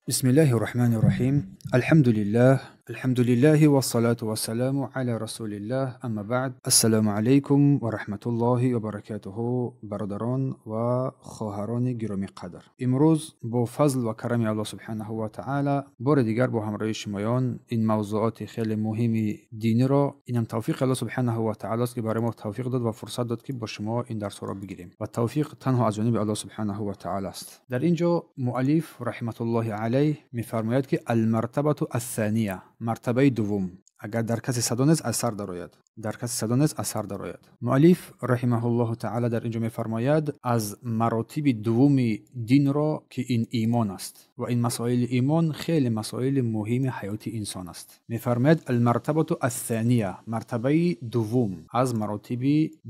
بسم الله الرحمن الرحيم. الحمد لله، الحمد لله والصلاة والسلام على رسول الله. أما بعد، السلام علیکم و رحمت الله و برکاته. برادران و خواهران گرامی قدر، امروز با فضل و کرم الله سبحانه و تعالی بار دیگر با همراهی شمایان این موضوعات خیلی مهم دینی را، اینم توفیق الله سبحانه و تعالی است که برای ما توفیق داد و فرصت داد که با شما این درس را بگیریم و توفیق تنها از جانب الله سبحانه و تعالی است. در اینجا مؤلف رحمت الله علیه می‌فرماید که المرتبه الثانیه، مرتبه دوم، اگر در کسی صدا نیست اثر درآید، در کسی صدا نیست اثر درآید. مؤلف رحمه الله تعالی در اینجا می‌فرماید از مراتب دوم دین را که این ایمان است و این مسائل ایمان خیلی مسائل مهم حیات انسان است. می‌فرماید المرتبه الثانیه، مرتبه دوم از مراتب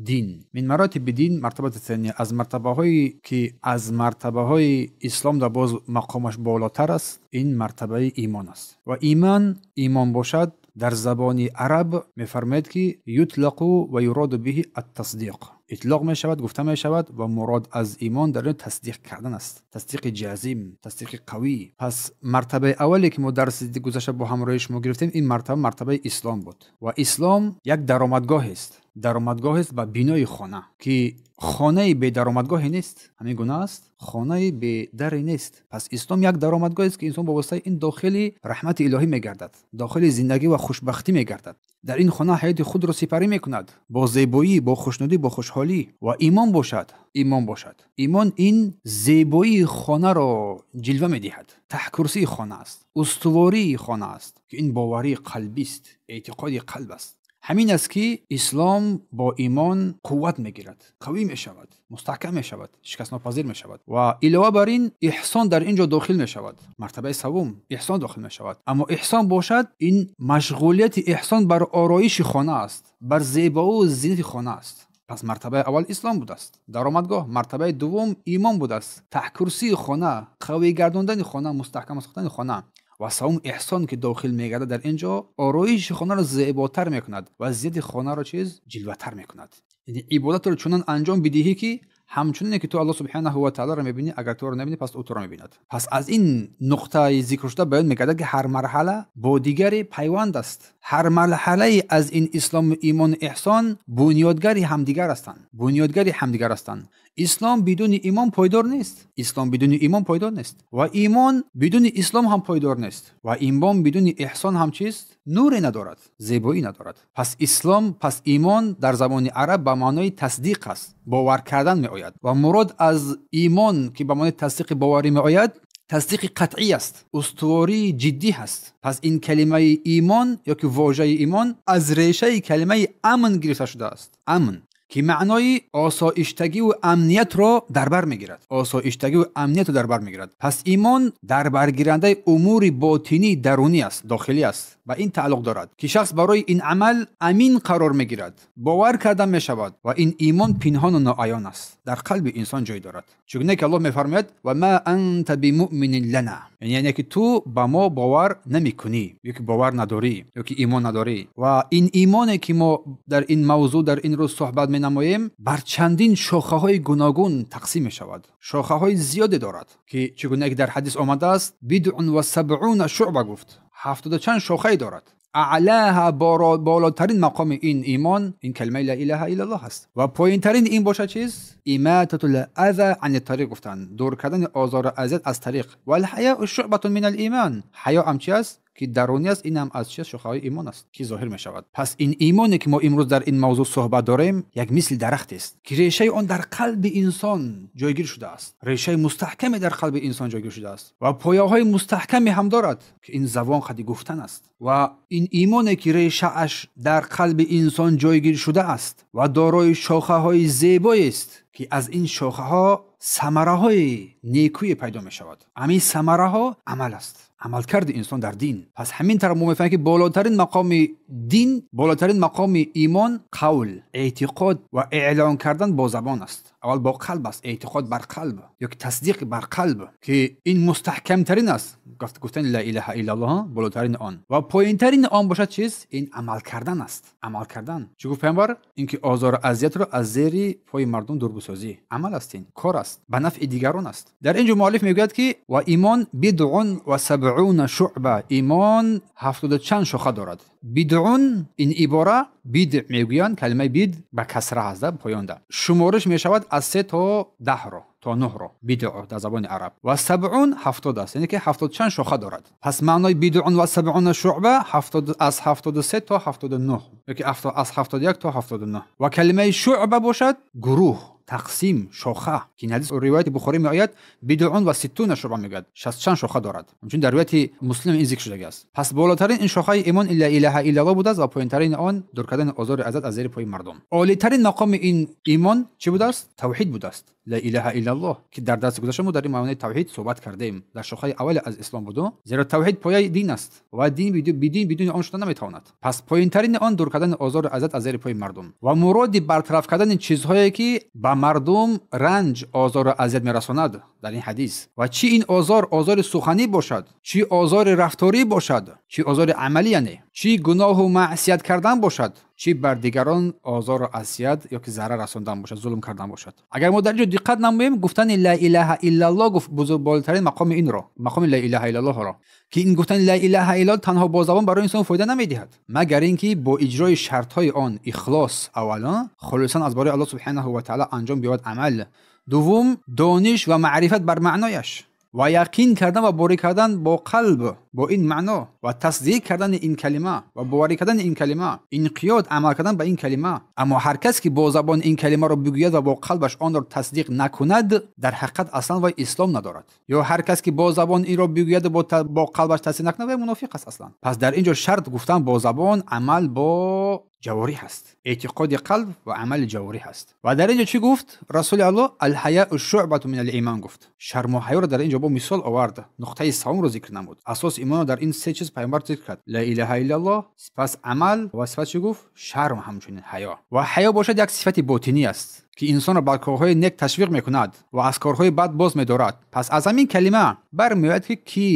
دین، من مراتب دین مرتبه الثانیه، از مرتبه هایی که از مرتبه های اسلام در باز مقامش بالاتر است، این مرتبه ایمان است. و ایمان، ایمان باشد در زبان عرب می‌فرماید که یطلق و یراد به التصدیق، اطلاق می شود، گفته می شود و مراد از ایمان در این تصدیق کردن است، تصدیق جازم، تصدیق قوی. پس مرتبه اولی که ما درس گذشته با همراه شما گرفتیم این مرتبه، مرتبه اسلام بود و اسلام یک درآمدگاه است، درآمدگاه است به بینای خانه که خانه به درآمدگاه نیست، همین گونه است، خانه به در نیست. پس اسلام یک درآمدگاه است که انسان با واسطه این داخل رحمت الهی میگردد، داخل زندگی و خوشبختی میگردد، در این خانه حیات خود را سپری میکند با زیبایی، با خوشنودی، با خوشحالی. و ایمان باشد، ایمان باشد، ایمان این زیبایی خانه را جلوه میدهد، ته کرسی خانه است، استواری خانه است که این باوری قلبی است، اعتقاد قلب است. همین است که اسلام با ایمان قوت میگیرد، قوی میشود، مستحکم میشود، شکست ناپذیر میشود. و علاوه بر این احسان در اینجا داخل میشود، مرتبه سوم احسان داخل میشود. اما احسان باشد این مشغولیت احسان بر آرایش خانه است، بر زیبایی و زینت خانه است. پس مرتبه اول اسلام بوده است، درآمدگاه. مرتبه دوم ایمان بوده است، ته کرسی خانه، قوی گرداندن خانه، مستحکم ساختن خانه. و سوم احسان که داخل میگرده در اینجا آرایش خانه را زیباتر میکند و زیاد خانه را چیز جلوه‌تر میکند. یعنی عبادت را چنان انجام بدهی که همچنین که تو الله سبحانه و تعالی را میبینی، اگر تو را نبینی پس او تو را میبیند. پس از این نقطه ذکر شده بیان میگردد که هر مرحله با دیگری پیوند است، هر مرحله از این اسلام، ایمان، احسان بنیادگری همدیگر هستند، بنیادگری همدیگر هستند. اسلام بدون ایمان پایدار نیست، اسلام بدون ایمان پایدار نیست و ایمان بدون اسلام هم پایدار نیست و ایمان بدون احسان هم چیست؟ نوری ندارد، زیبایی ندارد. پس اسلام، پس ایمان در زبان عرب به معنای تصدیق است، باور کردن می آید و مراد از ایمان که به معنای تصدیق باوری می آید تصدیق قطعی است، استواری جدی هست. پس این کلمه ایمان یا که واژه ایمان از ریشه کلمه امن گرفته شده است، امن که معنای آسایشتگی و امنیت را در بر میگیرد، آسایشتگی و امنیت را در بر میگیرد. پس ایمان در برگیرنده امور باطنی درونی است، داخلی است و این تعلق دارد که شخص برای این عمل امین قرار میگیرد، باور کردن میشود و این ایمان پنهان و ناعیان است، در قلب انسان جای دارد. چگونه که الله میفرماید و ما انت بمؤمن لنا، یعنی که تو به ما باور نمیکنی، یا که باور نداری، یا که ایمان نداری. و این ایمانی که ما در این موضوع در این روز صحبت مینماییم بر چندین شاخه های گوناگون تقسیم می شود، شاخه های زیادی دارد که چگونه که در حدیث آمده است بضع و سبعون شعبه گفت، 70 چند شاخه دارد. اعلاها بالاترین مقام این ایمان این کلمه لا اله الا الله است و پایین ترین این باشه چیز اماطه الاذی عن الطریق گفتن، دور کردن آزار و اذیت از طریق. و الحیاء شعبه من الایمان، حیا هم چی است؟ که درونی است، این هم از چه شاخه های ایمان است که ظاهر می شود. پس این ایمانی که ما امروز در این موضوع صحبت داریم یک مثل درخت است که ریشه آن در قلب انسان جایگیر شده است، ریشه مستحکمی در قلب انسان جایگیر شده است و پایه های مستحکمی هم دارد که این زبان خودی گفتن است. و این ایمانی که ریشه اش در قلب انسان جایگیر شده است و دارای شاخه های زیبایی است که از این شاخه ها ثمره های نیکوی پیدا می شود. همین ثمره ها عمل است، عملکرد انسان در دین. پس همین طرف ما میفهمیم که بالاترین مقام دین، بالاترین مقام ایمان قول، اعتقاد و اعلان کردن با زبان است. Аввал бо қалб аст, эътиқод бар қалб ё ки тасдиқ бар қалб, ки ин мустаҳкамтарин аст. Гуфтани ла илаҳа иллаллоҳ болотарин он ва поинтарин он бошад чиз ин амал кардан аст. Амал кардан. Чӣ гуфт паёмбар? Инки озору азиятро аз зери пои мардум дур бисозӣ. Амал аст, ин кор аст, ба нафъи дигарон аст. Дар ин ҷо муаллиф мегӯяд, ки ва имон бидъун ва сабъуна шуъба, имон 70 чанд шоха дорад. Бидъун ин ибора бидъ мегӯянд, калимаи бид ба касра ҳаст поёнда. Шумориш мешавад аз 3 то 10 ро, то 9 ро бидъ дар забони араб. Ва сабъун 70 аст, яъне ки 70 чанд шоха дорад. Пас маънои бидъун ва сабъуна шуъба 70 аз 73 то 79 ё ки аз 71 то 79. Ва калимаи шуъба бошад гурӯҳ, тақсим, шоха, ки ин ҳадис ривояти Бухорӣ меояд, бидъун ва ситтуна шуъба мегӯяд, 60 чанд шоха дорад. Ҳамчунин дар ривояти Муслим ин зикр шудагиаст. Пас болотарин ин шохаи имон ла илаҳа иллаллоҳ будааст ва поинтарин он дур кардани озори азият аз зери пои мардум. Олитарин мақоми ин имон чӣ будааст? Тавҳид будааст. Ла илаҳа иллаллоҳ, ки дар дарси гузашта мо дар ин маънои тавҳид суҳбат кардем, дар шохаи аввали аз ислом буду. Зеро тавҳид пояи дин аст ва дин бидуни он шуда наметавонад. Пас поинтарини он дур кардани озору азият аз зери пои мардум ва муроди бартараф кардани чизҳое ки ба мардум ранҷ, озору азият мерасонад дар ин ҳадис. Ва чӣ ин озор озори суханӣ бошад, чӣ озори рафторӣ бошад, чӣ озори амалӣ, яъне чӣ гуноҳу маъсият кардан бошад, чӣ бар дигарон озору азият ё ки зарар расондан бошад, зулм кардан бошад. Агар мо дар ин ҷо диққат намоем, гуфтани ла илаҳа иллаллоҳ гуфт бузургтарин мақоми инро, мақоми ла илаҳа иллаллоҳро, ки ин гуфтани ла илаҳа иллаллоҳ танҳо бо забон барои инсон фоида намедиҳад, магар инки бо иҷрои шартҳои он ихлос, аввалан холисан аз барои Аллоҳ субҳанаҳу ва таъала анҷом биёбад амал, дуввум дониш ва маърифат бар маънояш ва яқин кардан ва борӣ кардан бо қалб бо ин маъно ва тасдиқ кардани ин калима ва боварӣ кардани ин калима, инқиёд, амал кардан ба ин калима. Аммо ҳар кас ки бо забон ин калимаро бигӯяд ва бо қалбаш онро тасдиқ накунад, дар ҳақиқат аслан вай ислом надорад. Ё ҳар кас ки бо забон инро бигӯяд ва бо қалбаш тасдиқ накунад, вай мунофиқ аст аслан. Пас дар ин ҷо шарт гуфтан бо забон, амал бо ҷавориҳ аст, эътиқоди қалб ва амали ҷавориҳ аст. Ва дар ин ҷо чӣ гуфт Расули Аллоҳ? Алҳаяу шуъбату мин алимон гуфт. Шарму ҳаёро дар ин ҷо бо мисол овард, нуқтаи савумро зикр намуд. Асоси имонро дар ин се чиз паёмбар зикр кард: ла илаҳа иллаллоҳ, сипас амал ва сипас чӣ гуфт? Шарм, ҳамчунин ҳаё. Ва ҳаё бошад як сифати ботинӣ аст, ки инсонро ба корҳои нек ташвиқ мекунад ва аз корҳои бад боз медорад. Пас аз ҳамин калима бармеояд, ки кӣ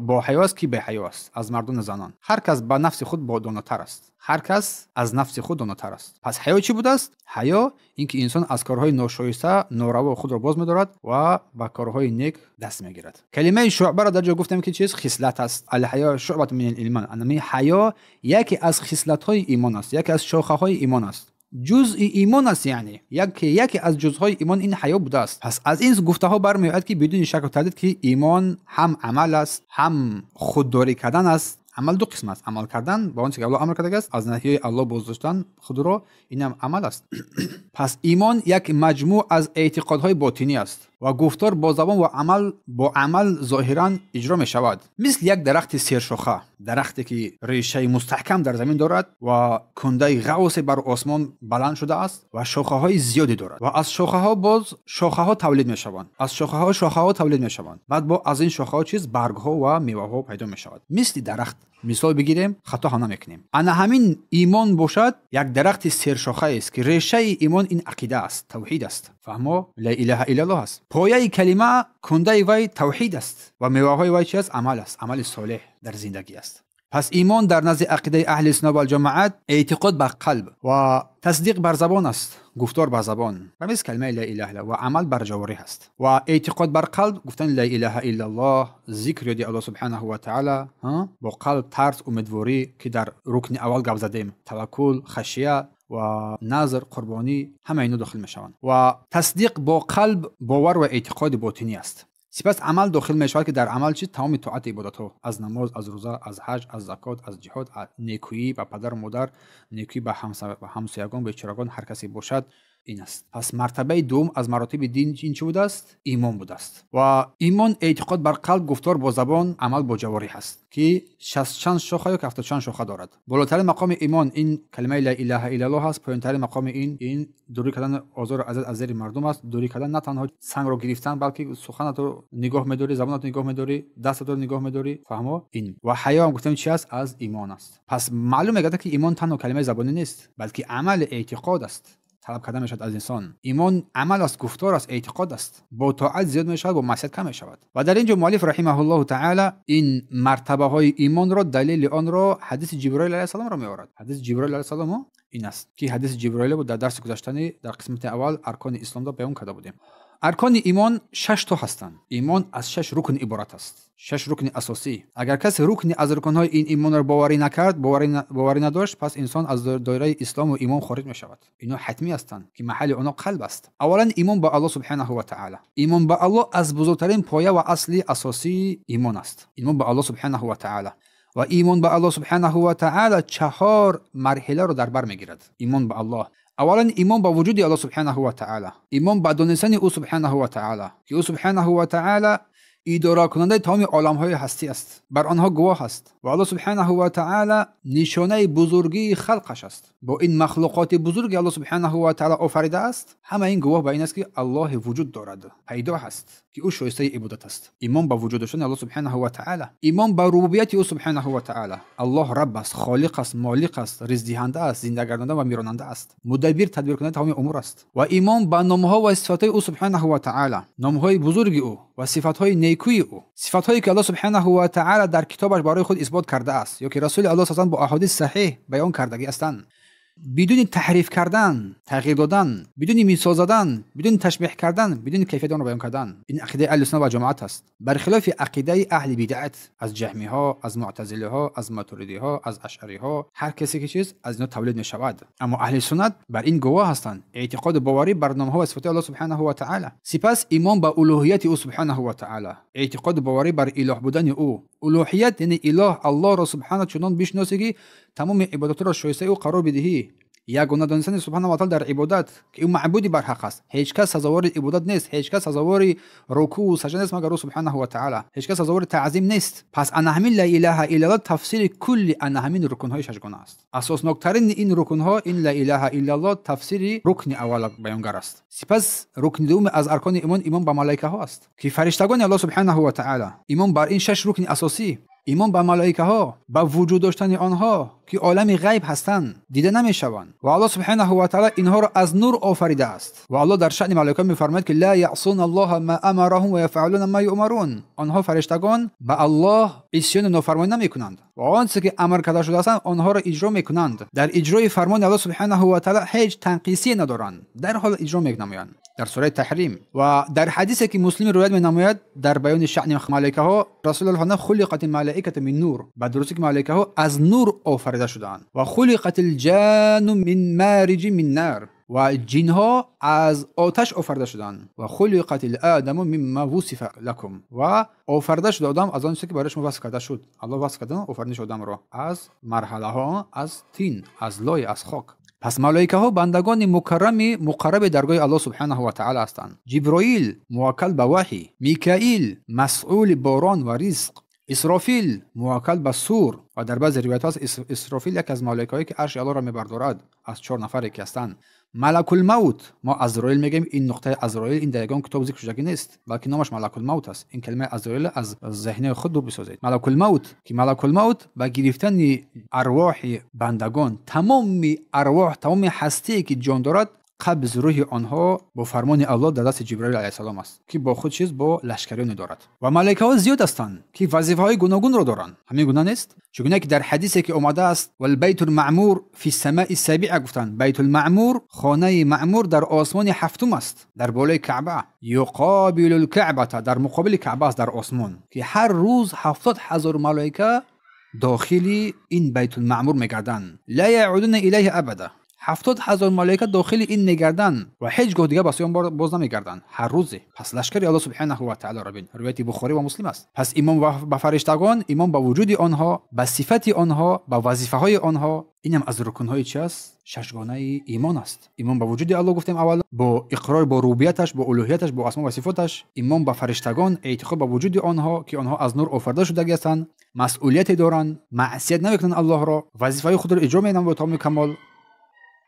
бо ҳаё аст, кӣ беҳаё аст аз мардону занон. Ҳар кас ба нафси худ донотар аст. Ҳар кас аз нафси худ донотар аст. Пас ҳаё чӣ будааст? Ҳаё ин ки инсон аз корҳои ношоиста, нораво худро боз медорад ва ба корҳои нек даст мегирад. Калимаи шуъбаро дар ҷо гуфтем, ки чиз хислат аст. Алҳаё шуъбату мин алимон. Ана ҳаё яке аз хислатҳои имон аст, яке аз шохаҳои имон аст, ҷузъи имон аст, яъне яке аз ҷузъҳои имон ин ҳаё будааст. Пас аз ин гуфтаҳо бармеояд, ки бидуни шаку тардид, ки имон ҳам амал аст, ҳам худдорӣ кардан аст. Амал ду қисм аст: амал кардан ба он чизе ки Аллоҳ амр кардааст, аз наҳиёи Аллоҳ боздоштан худро, ин ҳам амал аст. Пас имон як маҷмӯъ аз эътиқодҳои ботинӣ аст ва гуфтор бо забон ва амал бо амал зоҳиран иҷро мешавад. Мисли як дарахти сершоха, дарахте ки решаи мустаҳкам дар замин дорад ва кундаи ғавсе бар осмон баланд шудааст ва шохаҳои зиёде дорад ва аз шохаҳо боз шохаҳо тавлид мешаванд, аз шохаҳо шохаҳо тавлид мешаванд, баъд бо аз ин шохаҳо чиз баргҳо ва меваҳо пайдо мешавад. Мисли дарахт мисол бигирем, хато ҳам намекунем. Ана ҳамин имон бошад як дарахти сершохаест, ки решаи имон ин ақида аст, тавҳид аст. Фаҳмо? Ла илаҳа иллаллоҳ аст. Пояи калима, кундаи вай тавҳид аст ва меваҳои вай чи аст? Амал аст, амали солеҳ дар зиндагӣ аст. Пас имон дар назди ақидаи аҳли сунна вал ҷамоат эътиқод бар қалб ва тасдиқ бар забон аст, гуфтор бар забон ва мисли калимаи ла илаҳа илла ва амал бар ҷавориҳ аст. Ва эътиқод бар қалб гуфтани ла илаҳа иллаллоҳ, зикр ёди Аллоҳ субҳанаҳу ва таъала, бо қалб тарс, умедворӣ, ки дар рукни аввал гап задем, таваккул, хашия ва назр, қурбонӣ, ҳама ино дохил мешаванд. Ва тасдиқ бо қалб бовар ва эътиқоди ботинӣ аст. Сипас амал дохил мешавад, ки дар амал чи? Тамоми тоати ибодатҳо, аз намоз, аз рӯза, аз ҳаҷ, аз закот, аз ҷиҳод, некӯӣ ба падару модар, некӯӣ ба ҳамсоягон, бечорагон, ҳар касе бошад, ин аст. Пас мартабаи дуввум аз маротиби дин ин чӣ будааст? Имон будааст. Ва имон эътиқод бар қалб, гуфтор бо забон, амал бо ҷавориҳ аст, ки 60 чанд шоха ё 70 чанд шоха дорад. Болотарин мақоми имон ин калимаи ла илаҳа иллаллоҳ аст. Поёнтарин мақоми ин дурӣ кардани озору азият аз зери мардум аст. Дурӣ кардан на танҳо сангро гирифтан, балки суханатро нигоҳ медорӣ, забонатро нигоҳ медорӣ, дастатро нигоҳ медорӣ. Фаҳмо? Ин ва ҳаё ҳам гуфтем чи аст? Аз имон аст. Пас маълум мегардад, ки имон танҳо калимаи забонӣ нест, балки амали эътиқод аст. талаб карда мешавад аз инсон. Имон амал аст, гуфтор аст, эътиқод аст. Бо тоат зиёд мешавад, бо маъсият кам мешавад. Ва дар ин ҷо муаллиф раҳимаҳуллоҳу таъала ин мартабаҳои имонро, далели онро ҳадиси Ҷиброил алайҳиссаломро меорад. Ҳадиси Ҷиброил алайҳиссалом ин аст ки ҳадиси Ҷиброил буд, дар дарси гузаштани дар қисмати аввал аркони исломро баён карда будем. Аркони имон 6 то ҳастанд. Имон аз 6 рукн иборат аст. 6 рукни асосӣ. Агар касе рукни аз рукнҳои ин имонро боварӣ накард, боварӣ надошт, пас инсон аз доираи ислому имон хориҷ мешавад. Ино ҳатмӣ ҳастанд ки маҳалли онҳо қалб аст. Аввалан имон ба Аллоҳ субҳанаҳу ва таъала. Имон ба Аллоҳ аз бузургтарин поя ва асли асосии имон аст. Имон ба Аллоҳ субҳанаҳу ва таъала. Ва имон ба Аллоҳ субҳанаҳу ва таъала 4 марҳиларо дар бар мегирад. Имон ба Аллоҳ. Аввалан имон ба вуҷуди Аллоҳ субҳанаҳу ва таъала, имон ба донистани ӯ субҳанаҳу ва таъала, ки ӯ субҳанаҳу ва таъала идоракунандаи тамоми оламҳои ҳастӣ аст, бар онҳо гувоҳ аст ва Аллоҳ субҳанаҳу ва таъала нишонаи бузургии халқаш аст. Бо ин махлуқоти бузурги Аллоҳ субҳанаҳу ва таъала офаридааст, ҳама ин гувоҳ ба ин аст ки Аллоҳ вуҷуд дорад, пайдо ҳаст, ки ӯ шоистаи ибодат аст. Имон ба вуҷуд доштани Аллоҳ субҳанаҳу ва таъала, имон ба рубубияти ӯ субҳанаҳу ва таъала. Аллоҳ Рабб аст, Холиқ аст, Молиқ аст, ризқдиҳанда аст, зиндагардонанда ва миронанда аст, мудаббир, тадбиркунандаи тамоми умур аст. Ва имон ба номҳо ва сифатҳои ӯ субҳанаҳу ва таъала, номҳои бузурги ӯ ва сифатҳои некӯи ӯ, сифатҳое ки Аллоҳ субҳанаҳу ва таъала дар китобаш барои худ исбот кардааст ё ки Расули Аллоҳ саллаллоҳу алайҳи ва саллам бо аҳодиси саҳеҳ баён кардагӣ ҳастанд, бидуни таҳриф кардан, тағйир додан, бидуни мисол задан, бидуни ташбеҳ кардан, бидуни кайфияти онро баён кардан. Ин ақидаи аҳли суннат ва ҷамоат аст. Бархилофи ақидаи аҳли бидъат аз ҷаҳмиҳо, аз муътазилиҳо, аз матуридиҳо, аз ашъариҳо, ҳар касе ки чиз аз инҳо тавлид мешавад. Аммо аҳли суннат бар ин гувоҳ ҳастанд, эътиқоду боварӣ бар номҳо ва сифатҳои Аллоҳ субҳанаҳу ва таъала. Сипас имон ба улуҳияти ӯ субҳанаҳу ва таъала, эътиқоду боварӣ бар илоҳ будани ӯ. Улуҳият яъне илоҳ Аллоҳро субҳана чунон бишносӣ ки тамоми ибодатро шоистаи ӯ қарор бидиҳӣ. Ягона донистани субҳана ва таъала дар ибодат ки ӯ маъбуди барҳақ аст. Ҳеҷ кас сазовори ибодат нест, ҳеҷ кас сазовори рукӯъ саҷда нест магар ӯ субҳанаҳу ва таъала. Ҳеҷ кас сазовори таъзим нест. Пас ана ҳамин ла илаҳа иллаллоҳ тафсири кулли ана ҳамин рукнҳои шашгона аст. Асосноктарин ин рукнҳо ин ла илаҳа иллаллоҳ тафсири рукни аввал баёнгар аст. Сипас рукни дуюм аз аркони имон, имон ба малоикаҳо аст ки фариштагони Аллоҳ субҳанаҳу ва таъала. Имон бар ин 6 рукни асосӣ, имон ба малоикаҳо, ба вуҷуд доштани онҳо ки олами ғайб ҳастанд, дида намешаванд ва Аллоҳ субҳанаҳу ва таъала инҳоро аз нур офаридааст. Ва Аллоҳ дар шаъни малоика мефармояд ки ла яъсуна Аллоҳа ма амараҳум ва яфъалуна ма юъмарун. Онҳо фариштагон ба Аллоҳ исёну нофармонӣ намекунанд ва он чизе ки амр карда шудаанд онҳоро иҷро мекунанд. Дар иҷрои фармони Аллоҳ субҳанаҳу ва таъала ҳеҷ танқисие надоранд, дар ҳол иҷро менамоянд. Дар сураи Таҳрим ва дар ҳадисе ки Муслим ривоят менамояд дар баёни шаъни малоикаҳо, Расулуллоҳ фармуданд: хулиқати малоикату мин нур. Ба дурустӣ ки малоикаҳо аз нур офарида шудаанд. Ва хулиқатил ҷанну мин мариҷи мин нар. Ва ҷинҳо аз оташ офарида шуданд. Ва хулиқатил адаму мимма вусифа лакум. Ва офарида шуд одам аз он чизе ки барои шумо васф карда шуд. Аллоҳ васф кардан офариниши одамро аз марҳалаҳо, аз тин, аз лой, аз хок. Пас малоикаҳо бандагони мукаррами муқарраби даргоҳи Аллоҳ субҳанаҳу ва таъала ҳастанд. Ҷиброил муваккал ба ваҳй, Микаил масъули борон ва ризқ, Исрофил муваккал ба сур ва дар баъзе ривоятҳо аст Исрофил яке аз малоикаҳое ки арши Аллоҳро мебардорад аз 4 нафаре ки ҳастанд. Малакулмавт, мо Азроил мегӯем, ин нуқтаи Азроил ин дар ягон китоб зикр шудагӣ нест, балки номаш Малакулмавт аст. Ин калимаи Азроил аз зеҳни худ дур бисозед. Малакулмавт, ки Малакулмавт ба гирифтани арвоҳи бандагон, тамоми арвоҳ, тамоми ҳастие ки ҷон дорад, қабз рӯҳи онҳо бо фармони Аллоҳ дар дасти Ҷиброил алайҳиссалом аст, ки бо худ чиз бо лашкариёне дорад. Ва малоикаҳо зиёд ҳастанд ки вазифаҳои гуногунро доранд. Ҳамин гуна нест? Чунки ки дар ҳадисе ки омадааст валбайтулмаъмур фи самаи сабиа гуфтанд, байтулмаъмур хонаи маъмур дар осмони ҳафтум аст, дар болои Каъба. юқобилу лкаъбата, дар муқобили Каъба аст дар осмон, ки ҳар рӯз 70 000 малоика дохили ин байтулмаъмур мегарданд. ла яъудуна илайҳи абада. 70 000 малоика дохили ин мегарданд ва ҳеҷ гоҳ дигар ба сӯи он боз намегарданд ҳар рӯзе. Пас лашкари Аллоҳ субҳанаҳу ва таъаларо бин. Ривояти Бухорӣ ва Муслим аст. Пас имон ба фариштагон, имон ба вуҷуди онҳо, ба сифати онҳо, ба вазифаҳои онҳо, инам аз рукнҳои чи аст? Шашгонаи имон аст. Имон ба вуҷуди Аллоҳ гуфтем аввал, бо иқрор бо рубубияташ, бо улуҳияташ, бо асмо ва сифоташ, имон ба фариштагон, эътиқод ба вуҷуди онҳо ки онҳо аз нур офарида шудагӣ ҳастанд, масъулияте доранд, маъсият намекунанд Аллоҳро, вазифаҳои худро иҷро менамоянд бо тамоми камол.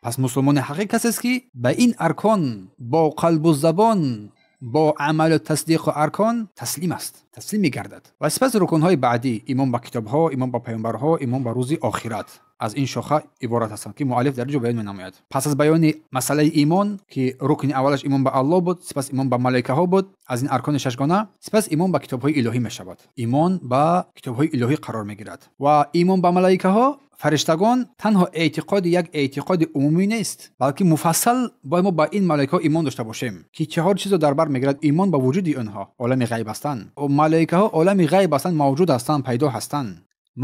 Пас мусулмони ҳақиқӣ касест ки ба ин аркон бо қалбу забон, бо амалу тасдиқу аркон таслим аст, таслим мегардад. Ва сипас рукнҳои баъдӣ: имон ба китобҳо, имон ба паёмбарҳо, имон ба рӯзи охират. аз ин шоха иборат ҳастанд, ки муаллиф дар инҷо баён менамояд. Пас аз баёни масъалаи имон, ки рукни аввалаш имон ба Аллоҳ буд, сипас имон ба малоикаҳо буд, аз ин аркони шашгона, сипас имон ба китобҳои илоҳӣ мешавад. Имон ба китобҳои илоҳӣ қарор мегирад ва имон ба малоикаҳо, фариштагон, танҳо эътиқоди як эътиқоди умумӣ нест, балки муфассал бояд мо ба ин малоикаҳо имон дошта бошем, ки чаҳор чизро дар бар мегирад имон ба вуҷуди онҳо. Олами ғайб ҳастанд, малоикаҳо олами ғайб ҳастанд, мавҷуд ҳастанд, пайдо ҳастанд,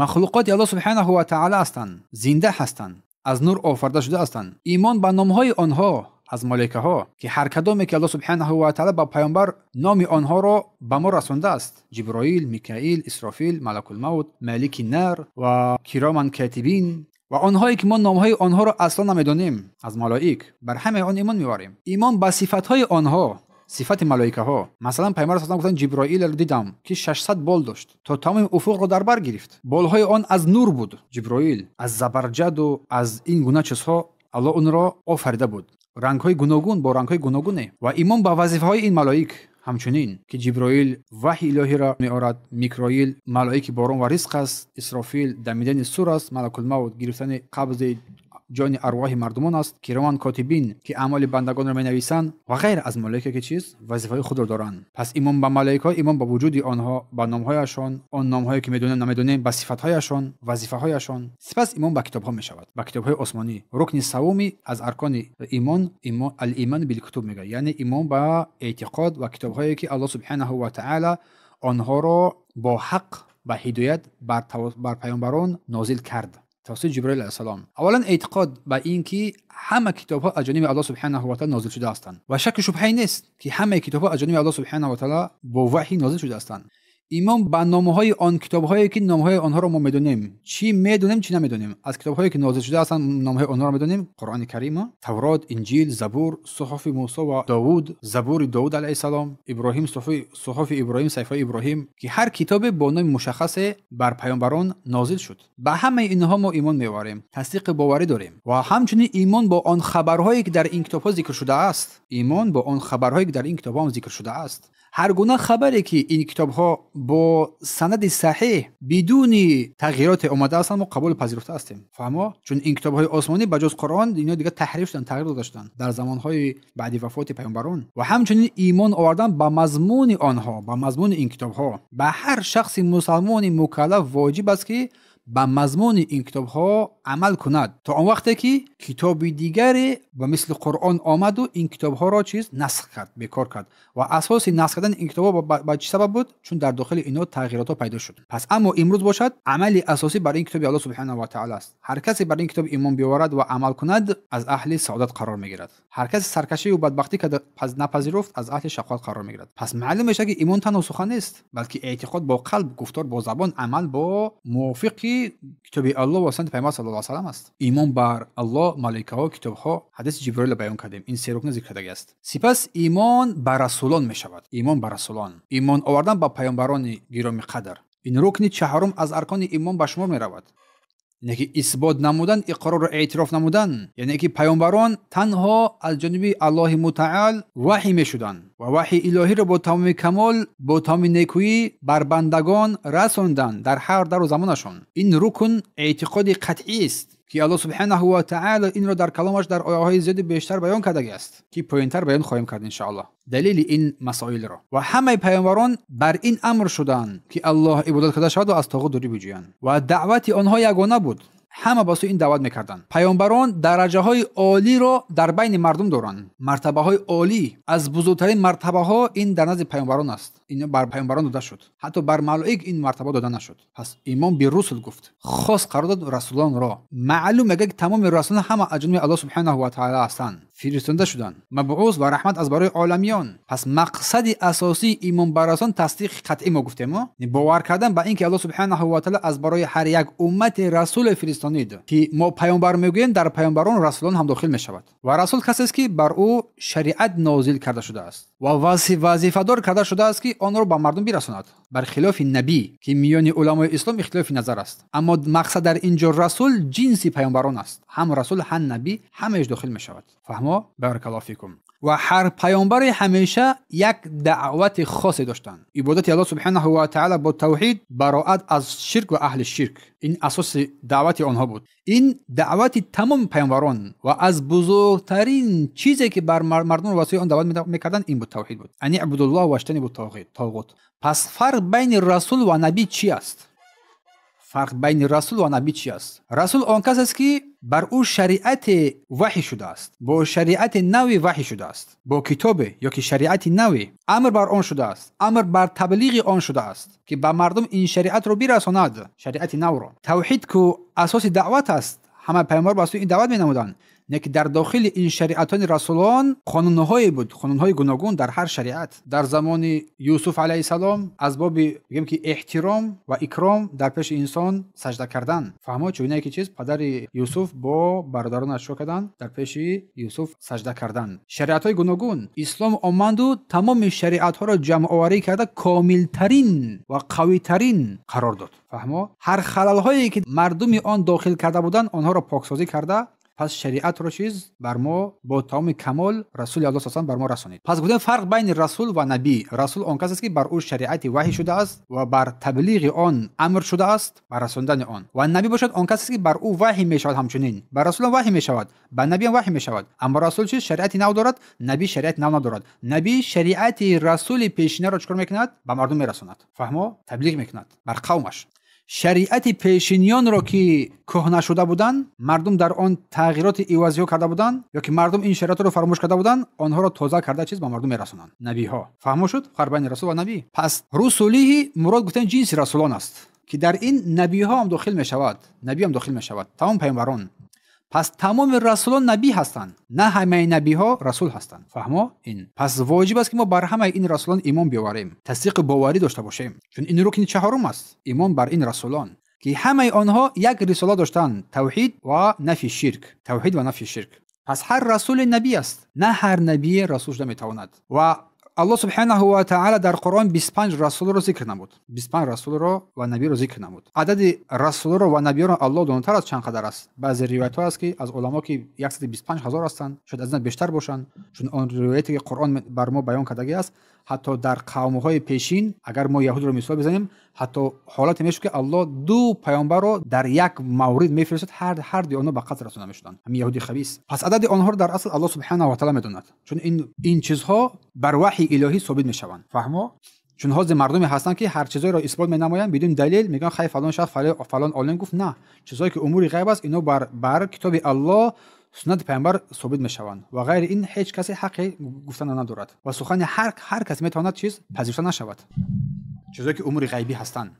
махлуқоти Аллоҳ субҳанаҳу ва таъоло ҳастанд, зинда ҳастанд, аз нур офарида шуда ҳастанд. Имон ба номҳои онҳо аз малоикаҳо, ки ҳар кадоме ки Аллоҳ субҳанаҳу ва таъоло ба паёмбар номи онҳоро ба мо расондааст: Ҷиброил, Микаил, Исрофил, Малакулмавт, Малики нар ва Кироман Котибин, ва онҳое ки мо номҳои онҳоро асло намедонем аз малоик, бар ҳамаи он имон меорем. Имон ба сифатҳои онҳо, сифати малоикаҳо. Масалан, паёмбар саллаллоҳу алайҳи ва саллам гуфтанд: Ҷиброилро дидам, ки 600 бол дошт, то тамоми уфуқро дар бар гирифт. Болҳои он аз нур буд. Ҷиброил аз забарҷаду аз ин гуна чизҳо Аллоҳ онро офарида буд. Рангҳои гуногун, бо рангҳои гуногуне. Ва имон ба вазифаҳои ин малоик ҳамчунин, ки Ҷиброил ваҳйи илоҳиро меорад, Микроил малоики борон ва ризқ аст, Исрофил дамидани сур аст, Малакулмавт гирифтани қабзи ҷони арвоҳи мардумон аст, Кироман Котибин ки аъмоли бандагонро менависанд ва ғайр аз малоика, ки чиз вазифаҳои худро доранд. Пас имон ба малоикаҳо, имон ба вуҷуди онҳо, ба номҳояшон, он номҳое ки медонем, намедонем, ба сифатҳояшон, вазифаҳояшон. Сипас имон ба китобҳо мешавад, ба китобҳои осмонӣ. Рукни савуми аз аркони имон, имон ал-имон бил-кутуб мегӯяд, яъне имон ба эътиқод ва китобҳое ки Аллоҳ субҳанаҳу ва таъоло онҳоро бо ҳақ, ба ҳидоят бар паёмбарон нозил кард тавассути Ҷиброил алайҳиссалом. Аввалан эътиқод ба ин ки ҳама китобҳо аз ҷониби Аллоҳ субҳанаҳу ва таъоло нозил шуда ҳастанд ва шакку шубҳае нест ки ҳамаи китобҳо аз ҷониби Аллоҳ субҳанаҳу ва таъоло бо ваҳй нозил шуда ҳастанд. Имон ба номҳои он китобҳое ки номҳои онҳоро мо медонем, чӣ медонем, чӣ намедонем. Аз китобҳое ки нозил шуда ҳастанд номҳои онҳоро медонем: Қуръони Карим, Таврот, Инҷил, Забур, Суҳуфи Мусо ва Довуд, Забури Довуд алайҳиссалом, Иброҳим, Суҳуфи Иброҳим, Сайфаи Иброҳим, ки ҳар китобе бо номи мушаххасе бар паёмбарон нозил шуд. Ба ҳамаи инҳо мо имон меорем, тасдиқи боварӣ дорем ва ҳамчунин имон бо он хабарҳое ки дар ин китобҳо зикр шудааст, имон бо он хабарҳое ки дар ин китобҳо зикр шудааст. Ҳар гуна хабаре ки ин китобҳо бо санади саҳеҳ бидуни тағйироте омада ҳастанд, мо қабул пазируфта ҳастем. Фаҳмо? Чун ин китобҳои осмонӣ ба ҷуз Қуръон инҳо дигар таҳриф шуданд, тағйир дода шуданд дар замонҳои баъди вафоти паёмбарон. Ва ҳамчунин имон овардан ба мазмуни онҳо, ба мазмуни ин китобҳо. Ба ҳар шахси мусалмони мукаллаф воҷиб аст ки ба мазмуни ин китобҳо амал кунад то он вақте ки китоби дигаре ба мисли Қуръон омаду ин китобҳоро чиз насх кард, бекор кард. Ва асоси насх кардани ин китобҳо ба чӣ сабаб буд? Чун дар дохили инҳо тағйиротҳо пайдо шуд. Пас аммо имрӯз бошад, амали асосӣ бар ин китоби Аллоҳ субҳанаҳу ва таъоло аст. Ҳар касе бар ин китоб имон биёварад ва амал кунад, аз аҳли саодат қарор мегирад. Ҳар касе саркашию бадбахтӣ карда напазируфт, аз аҳли шақоват қарор мегирад. Пас маълум мешавад ки имон танҳо сухан нест, балки эътиқод бо қалб, гуфтор бо забон, амал бо мувофиқи китоби Аллоҳ ва суннати паёмбар саллаллоҳу алайҳи ва саллам аст. Имон бар Аллоҳ, малоикаҳо, китобҳо, ҳадиси Ҷиброилро баён кардем. Ин се рукн зикр кардагӣ аст. Сипас имон ба расулон мешавад. Имон ба расулон, имон овардан ба паёмбарони гиромӣ қадр. Ин рукни чаҳорум аз аркони имон ба шумор меравад. Яъне ки исбот намудан, иқрорро эътироф намудан, яъне ки паёмбарон танҳо аз ҷониби Аллоҳи мутаал ваҳй мешуданд ва ваҳйи илоҳиро бо тамоми камол, бо тамоми некӯӣ бар бандагон расонданд дар ҳар дару замонашон. Ин рукн эътиқоди қатъӣ аст ки Аллоҳ субҳанаҳу ва таъоло инро дар каломаш дар ояҳои зиёди бештар баён кардагиаст, ки поёнтар баён хоҳем кард иншоаллоҳ далели ин масоилро. Ва ҳамаи паёмбарон бар ин амр шуданд ки Аллоҳ ибодат карда шавад ва аз тоғут дурӣ биҷӯянд ва даъвати онҳо ягона буд. Ҳама ба сӯи ин даъват мекарданд. Паёмбарон дараҷаҳои олиро дар байни мардум доранд. Мартабаҳои олӣ, аз бузургтарин мартабаҳо ин дар назди паёмбарон аст. Ин бар паёмбарон дода шуд. Ҳатто бар малоик ин мартаба дода нашуд. Пас имон бирусул гуфт, хос қарор дод расулонро. Маълум мегӯяд ки тамоми расулон ҳама аз ҷониби Аллоҳ субҳанаҳу ва таъоло ҳастанд, фиристонда шуданд, мабъус ва раҳмат аз барои оламиён. Пас мақсади асосии имон бар расулон тасдиқи қатъӣ мо гуфтем, бовар кардан ба ин ки Аллоҳ субҳанаҳу ва таъоло аз барои ҳар як уммати расуле фиристонид ки мо паёмбар мегӯем, дар паёмбарон расулон ҳам дохил мешавад. Ва расул касест ки бар ӯ шариат нозил карда шудааст ва вазифадор карда шудааст ки онро ба мардум бирасонад, бар хилофи набӣ ки миёни уламои ислом ихтилофи назар аст. Аммо мақсад дар инҷо расул ҷинси паёмбарон аст. Ҳам расул, ҳам набӣ ҳамааш дохил мешавад. Фаҳмо? Баракаллоҳу фикум. Ва ҳар паёмбаре ҳамеша як даъвати хосе доштанд. Ибодати Аллоҳ субҳанаҳу ва таъала бо тавҳид, бароат аз ширк ва аҳли ширк. Ин асоси даъвати онҳо буд. Ин даъвати тамоми паёмбарон ва аз бузургтарин чизе ки бар мардум васои он даъват мекарданд ин буд, тавҳид буд. Ани ибудуллоҳ ваштанибу тоғут. Пас фарқ байни расул ва набӣ чи аст? Фарқ байни расул ва набӣ чи аст? Расул он кас аст ки бар ӯ шариати ваҳй шудааст, бо шариати нави ваҳй шудааст, бо китобе ё ки шариати нави амр бар он шудааст, амр бар таблиғи он шудааст ки ба мардум ин шариатро бирасонад, шариати навро. Тавҳид ку асоси даъват аст, ҳама паёмбар ба сӯи ин даъват менамуданд. Не ки дар дохили ин шариатони расулон қонунҳое буд, қонунҳои гуногун дар ҳар шариат. Дар замони Юсуф алайҳиссалом аз боби бигем ки эҳтиром ва икром дар пеши инсон сажда кардан. Фаҳмо чунае ки чиз падари Юсуф бо бародаронаш чӣ карданд? Дар пеши Юсуф сажда кардан. Шариатҳои гуногун. Ислом омаду тамоми шариатҳоро ҷамъоварӣ карда комилтарин ва қавитарин қарор дод. Фаҳмо ҳар халалҳое ки мардуми он дохил карда буданд, онҳоро поксозӣ карда пас шариатро чиз бар мо бо тамоми камол Расули Аллоҳ саллаллоҳу алайҳи васаллам бар мо расонид. Пас гуфтем фарқ байни расул ва набӣ. Расул он кас аст ки бар ӯ шариати ваҳй шудааст ва бар таблиғи он амр шудааст, бар расондани он. Ва набӣ бошад он кас аст ки бар ӯ ваҳй мешавад, ҳамчунин бар расулам ваҳй мешавад, ба набиам ваҳй мешавад. Аммо расул чиз шариати нав дорад, набӣ шариати нав надорад. Набӣ шариати расули пешинаро чикор мекунад? Ба мардум мерасонад. Фаҳмо? Таблиғ мекунад бар қавмаш. Шариати пешиниёнро ки кӯҳна шуда буданд, мардум дар он тағйироти ивазиҳо карда буданд ё ки мардум ин шариатро фаромӯш карда буданд, онҳоро тоза карда чиз ба мардум мерасонанд. Набиҳо. Фаҳмо шуд фарқ байни расул ва набӣ? Пас русулиҳи мурод гуфтан ҷинси расулон аст ки дар ин набиҳо ҳам дохил мешавад, набӣ ҳам дохил мешавад, тамом паёмбарон. Пас тамоми расулон набӣ ҳастанд, на ҳамаи набиҳо расул ҳастанд. Фаҳмо ин? Пас воҷиб аст ки мо бар ҳамаи ин расулон имон биёварем, тасдиқи боварӣ дошта бошем, чун ин рукни чаҳорум аст, имон бар ин расулон ки ҳамаи онҳо як рисола доштанд, тавҳид ва нафи ширк. Тавҳид ва нафи ширк. Пас ҳар расуле набӣ аст, на ҳар набие расул шуда метавонад. Ва Аллоҳ субҳанаҳу ва таъала дар Қуръон 25 расулро зикр намуд. 25 расулро ва набиро зикр намуд. Адади расулро ва набиёро Аллоҳ донотар аст чанд қадар аст. Баъзе ривоятҳо аст ки аз уламо ки 125 ҳазор ҳастанд, шояд аз ин бештар бошанд, чун он ривояте ки Қуръон бар мо баён кардагӣ аст, ҳатто дар қавмҳои пешин агар мо яҳудро мисол бизанем, ҳатто ҳолате мешуд ки Аллоҳ ду паёмбарро дар як маврид мефиристод, ҳар дуи онҳо ба қатл расонда мешуданд, ҳамин яҳуди хабис. Пас адади онҳоро дар асл Аллоҳ субҳанаҳу ва таъала медонад, чун ин чизҳо бар ваҳйи илоҳӣ собит мешаванд. Фаҳмо? Чун ҳозир мардуме ҳастанд ки ҳар чизҳоеро исбот менамоянд бидуни далел, мегӯянд хай фалон шахс фалон олим гуфт. На, чизҳое ки умури ғайб аст, ино бар китоби Аллоҳ, суннати паёмбар собит мешаванд ва ғайри ин ҳеҷ касе ҳаққи гуфтан надорад ва сухани ҳар кас метавонад чиз пазируфта нашавад, чизҳое ки умури ғайбӣ ҳастанд.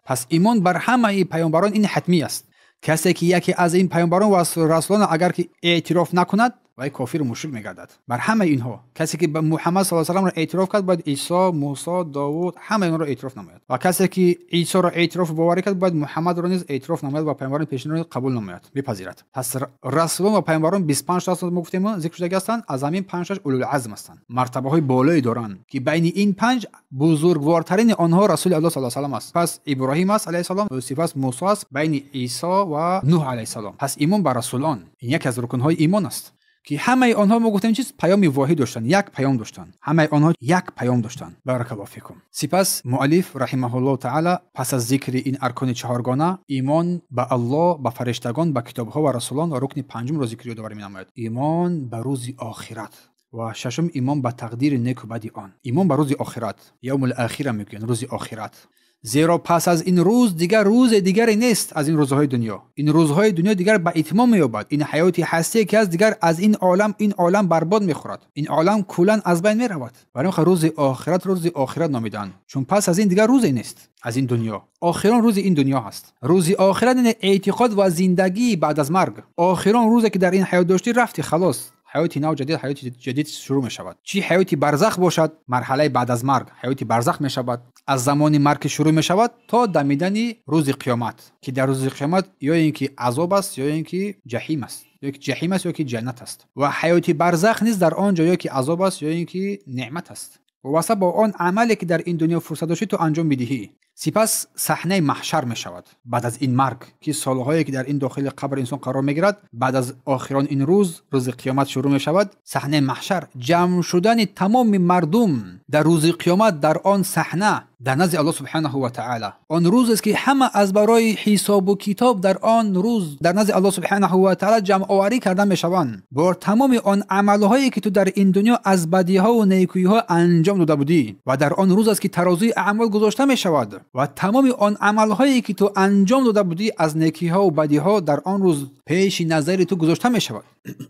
Пас имон бар ҳамаи паёмбарон ин ҳатмӣ аст. Касе ки яке аз ин паёмбарон ва расулон агар ки эътироф накунад, вай кофиру мушрик мегардад. Бар ҳамаи инҳо касе ки ба Муҳаммад саллаллоҳу алайҳи васалламро эътироф кард, бояд Исо, Мусо, Довуд ҳамаи онҳоро эътироф намояд. Ва касе ки Исоро эътироф боварӣ кард, бояд Муҳаммадро низ эътироф намояд ва паёмбарони пешинро қабул намояд, бипазирад. Пас расулон ва паёмбарон 25 та ҳастанд, мо гуфтем, зикр шудагӣ ҳастанд, аз ҳамин 5 таш улулазм ҳастанд, мартабаҳои болое доранд ки байни ин 5 бузургвортарини онҳо Расули Аллоҳ саллаллоҳу алайҳи васаллам аст. Пас Иброҳим аст алайҳиссалом, сипас Мусо аст, байни Исо ва Нуҳ алайҳиссалом. Пас имон ба расулон ин яке аз рукнҳои имон аст ки ҳамаи онҳо мо гуфтем чиз паёми воҳид доштанд, як паём доштанд. Ҳамаи онҳо як паём доштанд. Баракаллоҳу фикум. Сипас муаллиф раҳимаҳуллоҳу таъала пас аз зикри ин аркони чаҳоргона, имон ба Аллоҳ, ба фариштагон, ба китобҳо ва расулон ва рукни панҷумро зикр ёдоварӣ менамояд. Имон ба рӯзи охират ва шашум имон ба тақдири неку бади он. Имон ба рӯзи охират, явмул охира мегӯянд, рӯзи охират. Зеро пас аз ин рӯз дигар рӯзе дигаре нест аз ин рӯзҳои дунё. Ин рӯзҳои дунё дигар ба итмом меёбад. Ин ҳаёти ҳастие ки аст дигар аз ин олам, ин олам барбод мехӯрад. Ин олам куллан аз байн меравад. Барои ин рӯзи охират рӯзи охират номиданд, чун пас аз ин дигар рӯзе нест аз ин дунё. Охирон рӯзи ин дунё ҳаст. Рӯзи охират яъне эътиқод ва зиндагӣ баъд аз марг. Охирон рӯзе ки дар ин ҳаёт доштӣ рафти, халос. Ҳаёти нав ҷадид, ҳаёти ҷадид шурӯъ мешавад. Чӣ ҳаёти барзах бошад, марҳалаи баъд аз марг ҳаёти барзах мешавад. Аз замони марг ки шурӯъ мешавад то дамидани рӯзи қиёмат, ки дар рӯзи қиёмат ё ин ки азоб аст, ё ин ки ҷаҳим аст, ё ки ҷаҳим аст, ё ки ҷаннат аст. Ва ҳаёти барзах низ дар он ҷо ё ки азоб аст, ё ин ки неъмат аст. Вобаста бо он амале ки дар ин дунё фурсат доштӣ ту анҷом бидиҳӣ. Сипас саҳнаи маҳшар мешавад. Баъд аз ин марг, ки солҳое ки дар ин дохили қабр инсон қарор мегирад, баъд аз охирон ин рӯз, рӯзи қиёмат шурӯъ мешавад, саҳнаи маҳшар, ҷамъ шудани тамоми мардум дар рӯзи қиёмат дар он саҳна дар назди Аллоҳ субҳонаҳу ва таъоло. Он рӯз аст ки ҳама аз барои ҳисобу китоб дар он рӯз дар назди Аллоҳ субҳонаҳу ва таъоло ҷамъоварӣ карда мешаванд. Бо тамоми он амалҳое ки ту дар ин дунё аз бадиҳо ва некиҳо анҷом дода будӣ, ва дар он рӯз аст ки тарозуи аъмол гузошта мешавад ва тамоми он амалҳое ки ту анҷом дода будӣ аз некиҳо ва бадиҳо дар он рӯз пеши назари ту гузошта мешавад.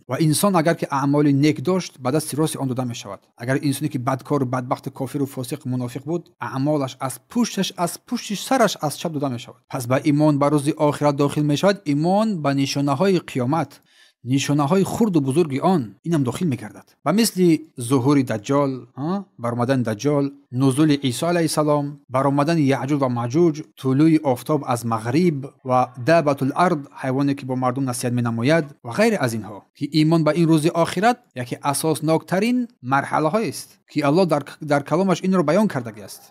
Ва инсон агар ки аъмоли нек дошт, ба дасти рости он дода мешавад. Агар инсоне ки бадкор, бадбахт, кофиру фосиқ, мунофиқ буд, аъмолаш аз пушташ, аз пушти сараш аз чап дода мешавад. Пас ба имон ба рӯзи охират дохил мешавад имон ба нишонаҳои қиёмат, нишонаҳои хурду бузурги он, инам дохил мегардад. Ба мисли зуҳури даҷҷол, баромадани даҷҷол, нузули Исо алайҳиссалом, баромадани Яъҷуҷ ва Маъҷуҷ, тулӯи офтоб аз мағриб ва дабатул ард, ҳайвоне ки бо мардум насиҳат менамояд ва ғайре аз инҳо, ки имон ба ин рӯзи охират яке асосноктарин марҳалаҳоест, ки Аллоҳ дар каломаш инро баён кардагиаст,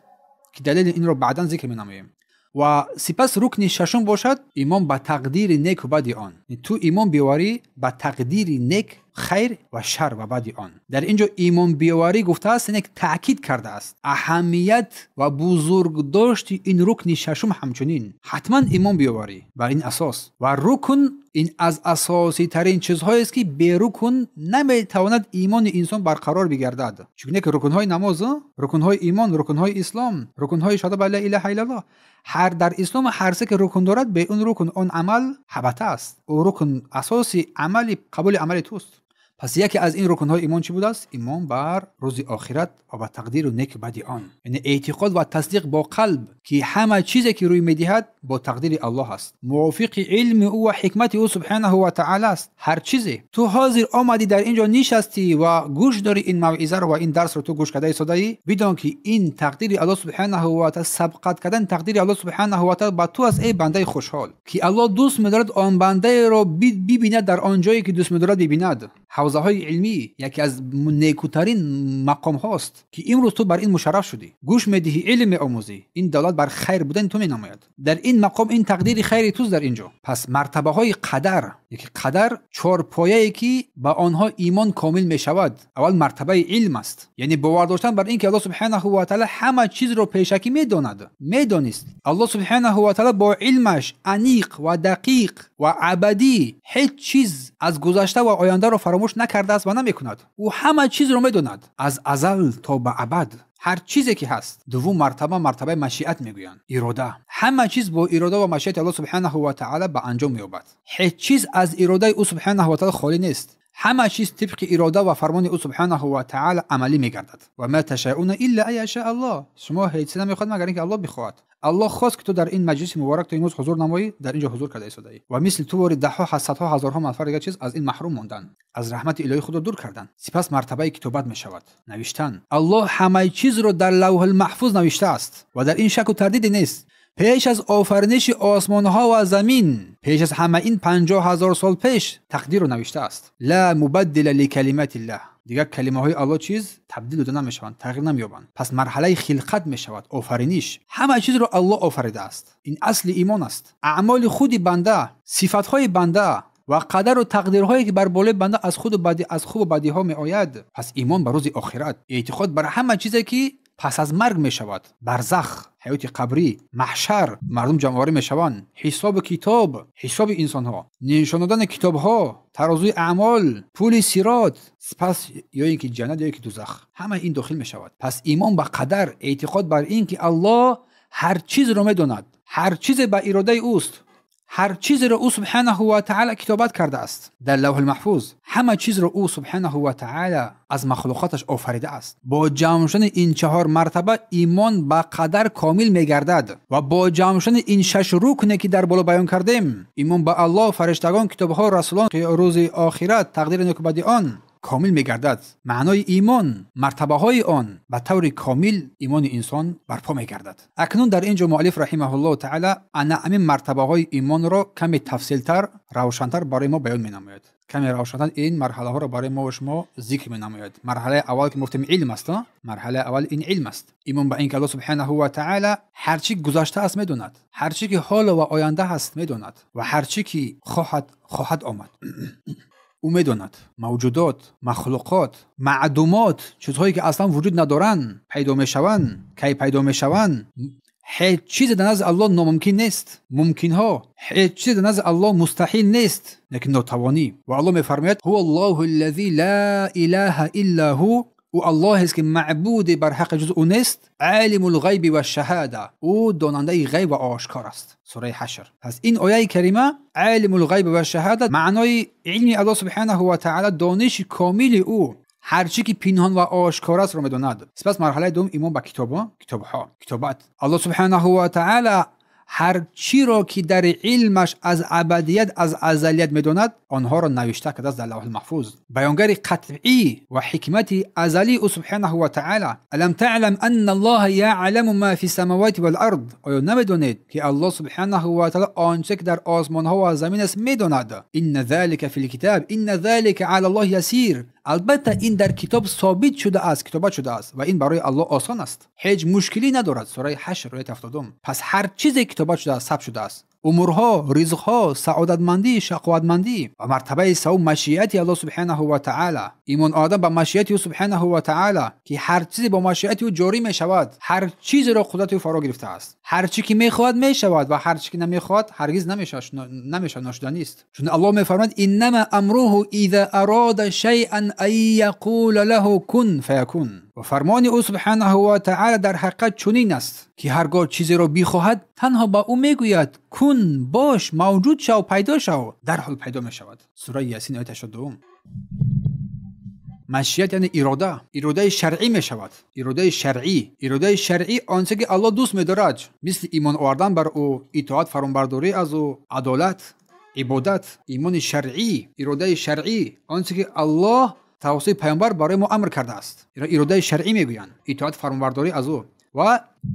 ки далели инро баъдан зикр менамоем. Ва сипас рукни шашум бошад имон ба тақдири неку бади он. Ту имон биёварӣ ба тақдири нек, хайр ва шар ва бади он. Дар ин ҷо имон биёварӣ гуфтааст, яъне таъкид кардааст аҳамият ва бузургдошти ин рукни шашум. Ҳамчунин ҳатман имон биёварӣ бар ин асос. Ва рукн ин аз асоситарин чизҳоест ки берукн наметавонад имони инсон барқарор бигардад. Чунки рукнҳои намоз, рукнҳои имон, рукнҳои ислом, рукнҳои шаҳодат ба ла илаҳа иллаллоҳ, ҳар дар ислом ҳар се ки рукн дорад, бе он рукн он амал ҳабата аст. Ӯ рукн асоси амали қабули амали туст. Пас яке аз ин рукнҳои имон чӣ будааст? Имон бар рӯзи охират ва ба тақдиру неку бади он. Яъне эътиқод ва тасдиқ бо қалб ки ҳама чизе ки рӯй медиҳад бо тақдири Аллоҳ аст, мувофиқи илми ӯ ва ҳикмати ӯ субҳонаҳу ва таъоло аст. Ҳар чизе ту ҳозир омадӣ дар ин ҷо нишастӣ ва гӯш дорӣ ин мавъизаро ва ин дарсро ту гӯш карда истодаӣ, бидон ки ин тақдири Аллоҳ субҳонаҳу ва таъоло, сабқат кардан тақдири Аллоҳ субҳонаҳу ва таъоло ба ту аст, эй бандаи хушҳол, ки Аллоҳ дӯст медорад он бандаеро бибинад дар он ҷое ки дӯст медорад бибинад. Ҳавзаҳои илмӣ яке аз некӯтарин мақомҳост ки имрӯз ту бар ин мушарраф шудӣ, гӯш медиҳӣ, илм меомӯзӣ, ин давлат бар хайр будани ту менамояд. Дар ин мақом ин тақдири хайри туст дар ин ҷо. Пас мартабаҳои қадар, яке қадар чор пояе ки ба онҳо имон комил мешавад. Аввал мартабаи илм аст, яъне бовар доштан бар ин ки Аллоҳ субҳонаҳу ва таъоло ҳама чизро пешакӣ медонад, медонист. Аллоҳ субҳонаҳу ва таъоло бо илмаш аниқ ва дақиқ ва абадӣ ҳеҷ чиз аз гузашта ва ояндаро фаромӯш накардааст ва намекунад. Ӯ ҳама чизро медонад аз азал то ба абад, ҳар чизе ки ҳаст. Дуввум мартаба, мартабаи машиат мегӯянд, ирода. Ҳама чиз бо ирода ва машиати Аллоҳ субҳонаҳу ва таъоло ба анҷом меёбад. Ҳеҷ чиз аз иродаи ӯ субҳонаҳу ва таъоло холӣ нест. Ҳама чиз тибқи ирода ва фармони ӯ субҳонаҳу ва таъоло амалӣ мегардад. Ва ма ташаъуна илла ан яшаа Аллоҳ. Шумо ҳеҷ чиз намехоҳед магар инки Аллоҳ бихоҳад. Аллоҳ хост ки ту дар ин маҷлиси муборак ту имрӯз ҳузур намоӣ, дар ин ҷо ҳузур карда истодаӣ. Ва мисли ту вори даҳҳо, садҳо, ҳазорҳо нафар дигар чиз аз ин маҳрум монданд, аз раҳмати илоҳии худро дур карданд. Сипас мартабаи китобат мешавад, навиштан. Аллоҳ ҳамаи чизро дар лавҳул маҳфуз навиштааст ва дар ин шаку тардиде нест. Пеш аз офариниши осмонҳо ва замин, пеш аз ҳама ин 50 000 сол пеш тақдирро навиштааст. Ла мубаддила ликалиматиллаҳ. Дигар калимаҳои Аллоҳ чиз табдил дода намешаванд, тағйир намеёбанд. Пас марҳалаи хилқат мешавад, офариниш. Ҳама чизро Аллоҳ офаридааст. Ин асли имон аст. Аъмоли худи банда, сифатҳои банда ва қадару тақдирҳое ки бар болои банда аз худу бади, аз хубу бадиҳо меояд. Пас имон ба рӯзи охират, эътиқод бар ҳама чизе ки пас аз марг мешавад, барзах, ҳаёти қабрӣ, маҳшар, мардум ҷамъоварӣ мешаванд, ҳисобу китоб, ҳисоби инсонҳо, нишон додани китобҳо, тарозуи аъмол, пули сирот, сипас ё ин ки ҷаннат ё ин ки дузах, ҳама ин дохил мешавад. Пас имон ба қадар, эътиқод бар ин ки Аллоҳ ҳар чизро медонад, ҳар чизе ба иродаи ӯст, ҳар чизеро ӯ субҳонаҳу ва таъоло китобат кардааст дар лавҳул маҳфуз, ҳама чизро ӯ субҳонаҳу ва таъоло аз махлуқоташ офаридааст. Бо ҷамъ шудани ин чаҳор мартаба имон ба қадар комил мегардад ва бо ҷамъ шудани ин шаш рукне ки дар боло баён кардем, имон ба Аллоҳ, фариштагон, китобҳо, расулон, рӯзи охират, тақдири неку бади он, комил мегардад. Маънои имон, мартабаҳои он ба таври комил имони инсон барпо мегардад. Акнун дар ин ҷо муаллиф раҳимаҳуллоҳу таъала ана ҳамин мартабаҳои имонро каме тафсилтар, равшантар барои мо баён менамояд. Каме равшантар ин марҳалаҳоро барои мо ва шумо зикр менамояд. Марҳалаи аввал ки гуфтем илм аст, марҳалаи аввал ин илм аст. Имон ба ин ки Аллоҳ субҳанаҳу ва таъала ҳар чӣ гузашта аст медонад, ҳар чӣ ки ҳоло ва оянда ҳаст медонад ва ҳар чӣ ки хоҳад омад ӯ медонад. Мавҷудот, махлуқот, маъдумот, чизҳое ки аслан вуҷуд надоранд, пайдо мешаванд, кай пайдо мешаванд, ҳеҷ чизе дар назди Аллоҳ номумкин нест. Мумкинҳо, ҳеҷ чизе дар назди Аллоҳ мустаҳил нест, лекин нотавонӣ. Ва Аллоҳ мефармояд: ҳува Аллоҳу аллази ла илаҳа илла ҳу, ӯ Аллоҳест ки маъбуде бар ҳаққи ҷуз ӯ нест, олимул ғайби ваш-шаҳода, ӯ донандаи ғайб ва ошкор аст. Сураи Ҳашр. Пас ин ояи карима олимул ғайби ваш-шаҳода маънои илми Аллоҳ субҳанаҳу ва таъала, дониши комили ӯ, ҳар чӣ ки пинҳон ва ошкор аст ро медонад. Сипас марҳалаи дуюм имон ба китобҳо, китобҳо, китобат. Аллоҳ субҳанаҳу ва таъала ҳар чиро ки дар илмаш аз абадият, аз азалият медонад, онҳоро навишта кардааст дар лавҳи маҳфуз. Баёнгари қатъӣ ва ҳикмати азалии ӯ субҳанаҳу ва таъала. Алам таълам анна Аллоҳа яъламу ма фи самавати вал ард, оё намедонед ки Аллоҳ субҳанаҳу ва таъала он чизе ки дар осмонҳо ва замин аст медонад? Инна залика фил китаб, инна залика ала Аллоҳ ясир. Албатта ин дар китоб собит шудааст, китобат шудааст ва ин барои Аллоҳ осон аст, ҳеҷ мушкилӣ надорад. Сураи Ҳашр, ояти 70. Пас ҳар чизе китобат шудааст, сабт шудааст. Умурҳо, ризқҳо, саодатмандӣ, шақоватмандӣ ва мартабаи савум машиати Аллоҳ субҳанаҳу ва таъала. Имон одам ба машиати ӯ субҳанаҳу ва таъала, ки ҳар чизе бо машиати ӯ ҷорӣ мешавад, ҳар чизеро қудрати ӯ фаро гирифтааст. Ҳар чӣ ки мехоҳад мешавад ва ҳар чӣ ки намехоҳад ҳаргиз намешавад, ношуданист. Чун Аллоҳ мефармояд: иннама амруҳу иза арода шайъан ан яқула лаҳу кун фаякун. Ва фармони ӯ субҳанаҳу ва таъала дар ҳақиқат чунин аст ки ҳаргоҳ чизеро бихоҳад танҳо ба ӯ мегӯяд кун, бош, мавҷуд шав, пайдо шав, дарҳол пайдо мешавад. Сураи Ясин, ояти 82. Машият яъне ирода, иродаи шаръӣ мешавад. Иродаи шаръӣ, иродаи шаръӣ он чизе ки Аллоҳ дӯст медорад, мисли имон овардан бар ӯ, итоат, фармонбардорӣ аз ӯ, адолат, ибодат. Имони шаръӣ, иродаи шаръӣ он чизе ки Аллоҳ тавассути паёмбар барои мо амр кардааст, иродаи шаръӣ мегӯянд, итоат, фармонбардорӣ аз ӯ. Ва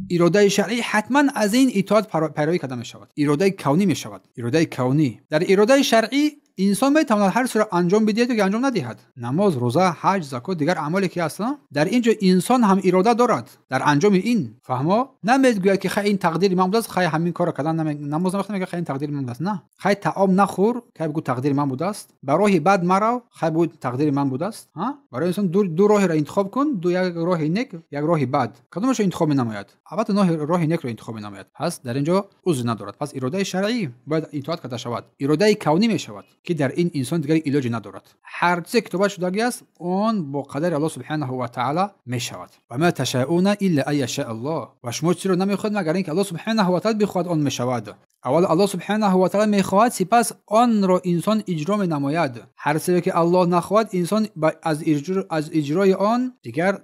иродаи шаръӣ ҳатман аз ин итоат пайравӣ карда мешавад. Иродаи кавнӣ мешавад. Иродаи кавнӣ. Дар иродаи шаръӣ инсон метавонад ҳар чизро анҷом бидиҳад ё ки анҷом надиҳад. Намоз, рӯза, ҳаҷ, закот, дигар аъмоле ки ҳастанд, дар ин ҷо инсон ҳам ирода дорад дар анҷоми ин. Фаҳмо? Намегӯяд ки хай ин тақдири ман будааст, хай ҳамин корро кардан намоз намехонам, мегӯяд хай ин тақдири ман будааст. На. Хай таом нахӯр, хай бигӯ тақдири ман будааст. Ба роҳи бад марав, хай бигӯ тақдири ман будааст. Ҳа? Барои инсон ду роҳеро интихоб кун, як роҳи нек, як роҳи бад. Кадомашро интихоб менамояд? Албатта роҳи некро интихоб менамояд. Пас дар ин ҷо узр надорад. Пас иродаи шаръӣ бояд итоат карда шавад. Иродаи кавнӣ мешавад ки дар ин инсон дигар илоҷе надорад. Ҳар чизе китобат шудагӣ аст, он бо қадари Аллоҳ субҳанаҳу ва таъала мешавад. Ва ма ташаъуна илла ан яшаа Аллоҳ. Ва шумо чизеро намехоҳед магар ин ки Аллоҳ субҳанаҳу ва таъала бихоҳад, он мешавад. Аввал Аллоҳ субҳанаҳу ва таъала мехоҳад, сипас онро инсон иҷро менамояд. Ҳар чизе ки Аллоҳ нахоҳад, инсон аз иҷрои он дигар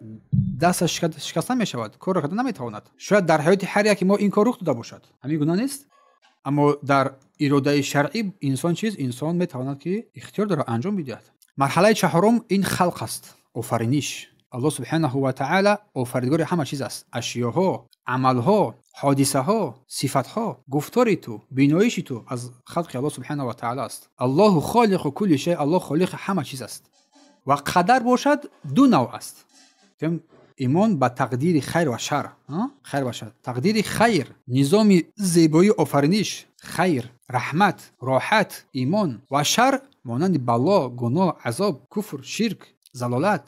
дасташ шикаста мешавад, корро карда наметавонад. Шояд дар ҳаёти ҳар яке мо ин кор рух дода бошад. Ҳамин гуна нест? Аммо дар иродаи шаръӣ инсон чиз, инсон метавонад ки ихтиёр дорад анҷом бидиҳад. Марҳалаи чаҳорум ин халқ аст, офариниш. Аллоҳ субҳанаҳу ва таъала офаридгори ҳама чиз аст. Ашёҳо, амалҳо, ҳодисаҳо, сифатҳо, гуфтори ту, биноиши ту аз халқи Аллоҳ субҳанаҳу ва таъала аст. Аллоҳу холиқу кулли шай, Аллоҳ холиқи ҳама чиз аст. Ва қадар бошад ду навъ аст. Имон ба тақдири хайр ва шар, хайр ва шар. Тақдири хайр, низоми зебоии офариниш, хайр, раҳмат, роҳат, имон, ва шар монанди бало, гуноҳ, азоб, куфр, ширк, залолат.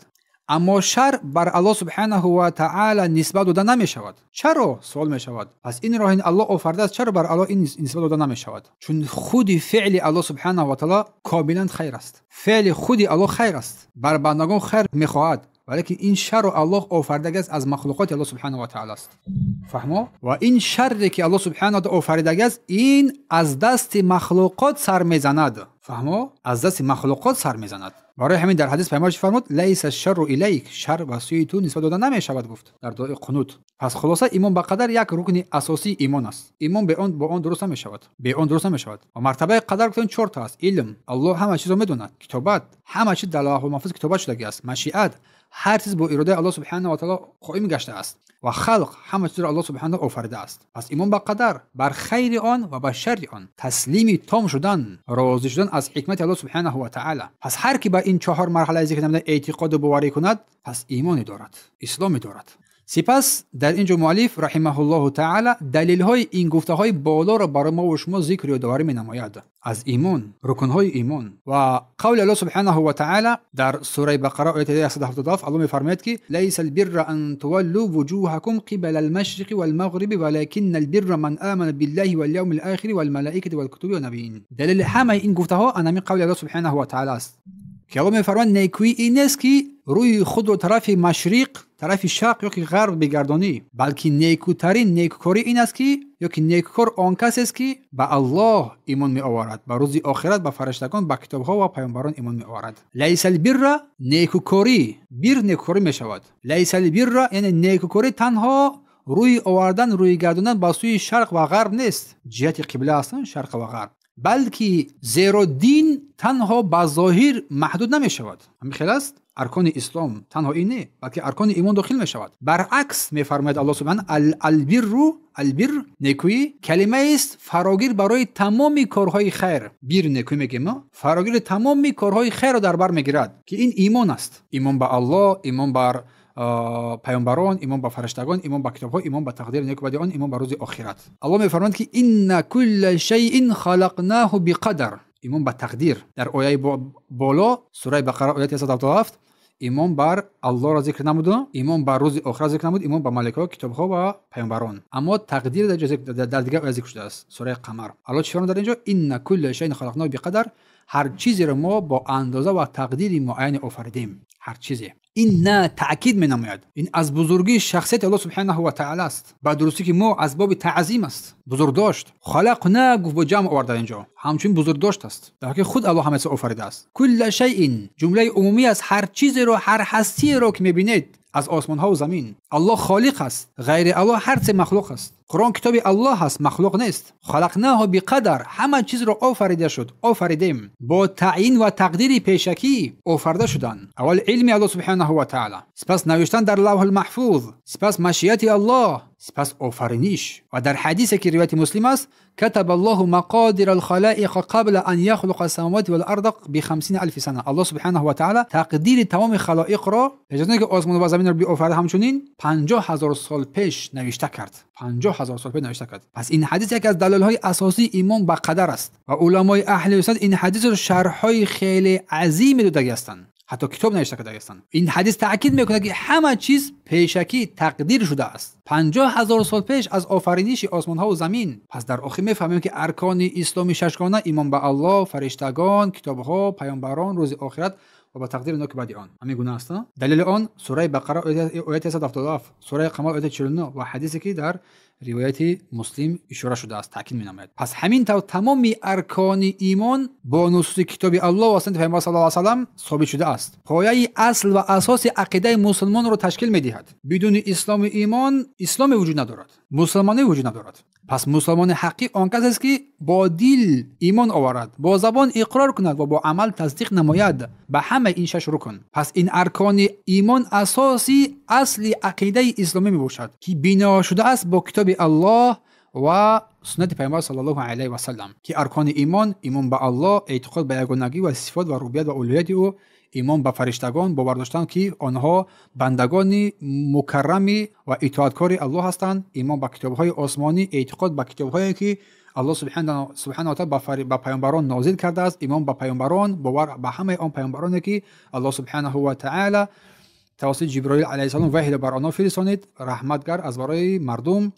Аммо шар бар Аллоҳ субҳанаҳу ва таъала нисбат дода намешавад. Чаро? Суол мешавад. Пас ин роҳ Аллоҳ офаридааст, чаро бар Аллоҳ ин нисбат дода намешавад? Чун худи феъли Аллоҳ субҳанаҳу ва таъала комилан хайр аст. Феъли худи Аллоҳ хайр аст. Бар бандагон хайр мехоҳад. Валекин ин шарро Аллоҳ офаридагӣ аст аз махлуқоти Аллоҳ субҳанаҳу ва таъала аст. Фаҳмо? Ва ин шарре ки Аллоҳ субҳанаҳу ва таъала офаридагӣ аст, ин аз дасти махлуқот сар мезанад. Фаҳмо? Аз дасти махлуқот сар мезанад. Барои ҳамин дар ҳадис Паёмбар чӣ фармуд? Лайса шарру илайк, шар ба сӯи ту нисбат дода намешавад, гуфт дар дуои қунут. Пас хулоса имон ба қадар як рукни асосии имон аст. Имон бе он бо он дуруст намешавад. Бе он дуруст намешавад. Ва мартабаи қадар гуфтан чор та аст. Илм, Аллоҳ ҳама чизро медонад. Китобат, ҳама чиз дар лавҳул маҳфуз китобат шудагӣ аст. Машиат, ҳар чиз бо иродаи Аллоҳ субҳанаҳу ва таъала қоим гаштааст. Ва халқ, ҳама чизро Аллоҳ субҳанаҳу ва таъала офаридааст. Пас имон ба қадар, бар хайри он ва ба шарри он, таслими том шудан, розӣ шудан аз ҳикмати Аллоҳ субҳанаҳу ва таъала. Пас ҳар ки ба ин чаҳор марҳалаи зикр намуда эътиқоду боварӣ кунад, пас имоне дорад, исломе дорад. Сипас дар ин ҷо муаллиф раҳимаҳуллоҳу таъала далелҳои ин гуфтаҳои болоро барои мо ва шумо зикр ёдоварӣ менамояд. Аз имон, рукнҳои имон ва қавли Аллоҳ субҳанаҳу ва таъала дар сураи Бақара ояти 177 Аллоҳ мефармояд ки лайса албирра ан туваллу вуҷуҳакум қибала алмашриқи валмағриби валакинна албирра ман амана биллаҳи валявми алохири валмалаикати валкутуби ваннабиин. Далели ҳамаи ин гуфтаҳо ан ҳамин қавли Аллоҳ субҳанаҳу ва таъала аст ки Аллоҳ мефармояд некӯӣ ин нест ки рӯи худро тарафи машриқ, тарафи шарқ ё ки ғарб бигардонӣ, балки некӯтарин некукорӣ ин аст ки ё ки некукор он касест ки ба Аллоҳ имон меоварад, ба рӯзи охират, ба фариштагон, ба китобҳо ва паёмбарон имон меоварад. Лайсал бирра некукорӣ, бир некукорӣ мешавад. Лайсал бирра яъне некукорӣ танҳо рӯи овардан, рӯи гардондан ба сӯи шарқ ва ғарб нест, ҷиҳати қибла ҳастанд шарқ ва ғарб, балки зеро дин танҳо ба зоҳир маҳдуд намешавад. Ҳамин хел аст? Аркони ислом танҳо ин не, балки аркони имон дохил мешавад. Баръакс мефармояд Аллоҳ субҳана албирру, албир некӯӣ калимаест фарогир барои тамоми корҳои хайр. Бир некӯӣ мегӯем мо, фарогири тамоми корҳои хайрро дар бар мегирад, ки ин имон аст. Имон ба Аллоҳ, имон бар паёмбарон, имон ба фариштагон, имон ба китобҳо, имон ба тақдири неку бади он, имон ба рӯзи охират. Аллоҳ мефармояд ки инна кулла шайин халақнаҳу биқадар. Имон ба тақдир. Дар ояи боло сураи Бақара ояти 177 имон бар Аллоҳро зикр намуд, имон бар рӯзи охират зикр намуд, имон ба малакаҳо, китобҳо ва паёмбарон. Аммо тақдир дар дигар оя зикр шудааст, сураи Қамар. Аллоҳ чӣ фармуд дар инҷо? Инна кулла шайин халақнаҳу биқадар. Ҳар чизеро мо бо андоза ва тақдири муайяне офаридем. Ҳар чизе. Ин на таъкид менамояд. Ин аз бузургии шахсияти Аллоҳ субҳанаҳу ва таъала аст. Ба дурустӣ ки мо аз боби таъзим аст. Бузургдошт. Халақна гуфт бо ҷамъ оварда инҷо. Ҳамчунин бузургдошт аст. Дар ҳақиқат худ Аллоҳ ҳама чиз офаридааст. Кулла шайин ҷумлаи умумӣ аст. Ҳар чизеро, ҳар ҳастиеро ки мебинед аз осмонҳо ва замин. Аллоҳ холиқ аст. Ғайри Аллоҳ ҳар чиз махлуқ аст. Қуръон китоби Аллоҳ аст, махлуқ нест. Халақнаҳу биқадар, ҳама чизро офарида шуд, офаридем. Бо таъйин ва тақдири пешакӣ офарида шуданд. Аввал илми Аллоҳ субҳанаҳу ва таъала, сипас навиштан дар лавҳул маҳфуз, сипас машияти Аллоҳ, сипас офариниш. Ва дар ҳадисе ки ривояти Муслим аст, катаба Аллоҳу мақодир алхалаиқ қабла ан яхлуқа самавати вал арда бихамсина алфи сана. Аллоҳ субҳанаҳу ва таъала тақдири тамоми халоиқро пеш аз он ки осмон ва заминро биофарид ҳамчунин 50,000 сол пеш навишта кард. 50,000 сол пеш навишта кард. Пас ин ҳадис яке аз далелҳои асосии имон ба қадар аст ва уламои аҳли суннат ин ҳадисро шарҳҳои хеле азиме додагӣ ҳастанд. Ҳатто китоб навишта карда ҳастанд. Ин ҳадис таъкид мекунад ки ҳама чиз пешакӣ тақдир шудааст. 50,000 сол пеш аз офариниши осмонҳо ва замин. Пас дар охир мефаҳмем ки аркони исломи шашгона имон ба Аллоҳ, фариштагон, китобҳо, паёмбарон, рӯзи охират ва ба тақдири неку бади он. Ҳамин гуна аст. Далели он сураи Бақара ояти 177, сураи Қамар ояти 49 ва ҳадисе ки дар ривояти Муслим ишора шудааст, таъкид менамояд. Пас ҳамин тавр тамоми аркони имон бо нусуси китоби Аллоҳ ва суннати Паёмбар саллаллоҳу алайҳи васаллам собит шудааст. Пояи асл ва асоси ақидаи мусулмонро ташкил медиҳад. Бидуни ислому имон исломе вуҷуд надорад, мусулмонӣ вуҷуд надорад. Пас мусулмони ҳақиқӣ он кас аст ки бо дил имон оварад, бо забон иқрор кунад ва бо амал тасдиқ намояд ба ҳамаи ин шаш рукн. Пас ин аркони имон асоси асли ақидаи исломӣ мебошад ки бино шудааст бо китоби Аллоҳ ва суннати Паёмбар саллаллоҳу алайҳи васаллам, ки аркони имон, имон ба Аллоҳ, эътиқод ба ягонагӣ ва сифот ва рубубият ва улуҳияти ӯ, имон ба фариштагон, бовар доштан ки онҳо бандагони мукаррами ва итоаткори Аллоҳ ҳастанд, имон ба китобҳои осмонӣ, эътиқод ба китобҳое ки Аллоҳ субҳанаҳу ва таъала ба паёмбарон нозил кардааст, имон ба паёмбарон, бовар ба ҳамаи он паёмбароне ки Аллоҳ субҳанаҳу ва таъала тавассути Ҷиброил алайҳиссалом ваҳйро бар онҳо фиристонид, раҳматгар аз барои мардум,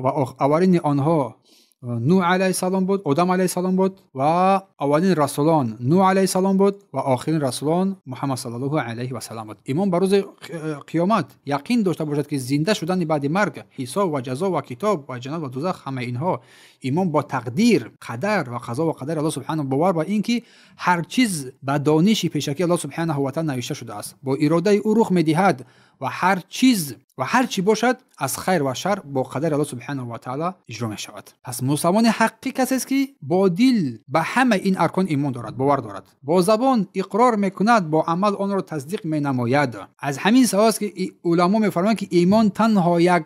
ва аввалини онҳо Нӯҳ алайҳиссалом буд, Одам алайҳиссалом буд ва аввалин расулон Нӯҳ алайҳиссалом буд ва охирин расулон Муҳаммад саллаллоҳу алайҳи васаллам буд. Имон ба рӯзи қиёмат, яқин дошта бошад, ки зинда шудани баъди марг, ҳисоб ва ҷазо ва китоб ва ҷаннат ва дузах, ҳамаи инҳо. Имон бо тақдир, қадар ва қазо ва қадари Аллоҳ субҳанаҳу, бовар ба ин ки ҳар чиз ба дониши пешакии Аллоҳ субҳанаҳу ва таъала навишта шудааст, бо иродаи ӯ рух медиҳад ва ҳар чиз ва ҳар чӣ бошад аз хайр ва шар бо қадари Аллоҳ субҳанаҳу ва таъала иҷро мешавад. Пас мусалмони ҳақиқӣ касест, ки бо дил ба ҳамаи ин аркон имон дорад, бовар дорад, бо забон иқрор мекунад, бо амал онро тасдиқ менамояд. Аз ҳамин сабаб аст, ки уламо мефармоянд, ки имон танҳо як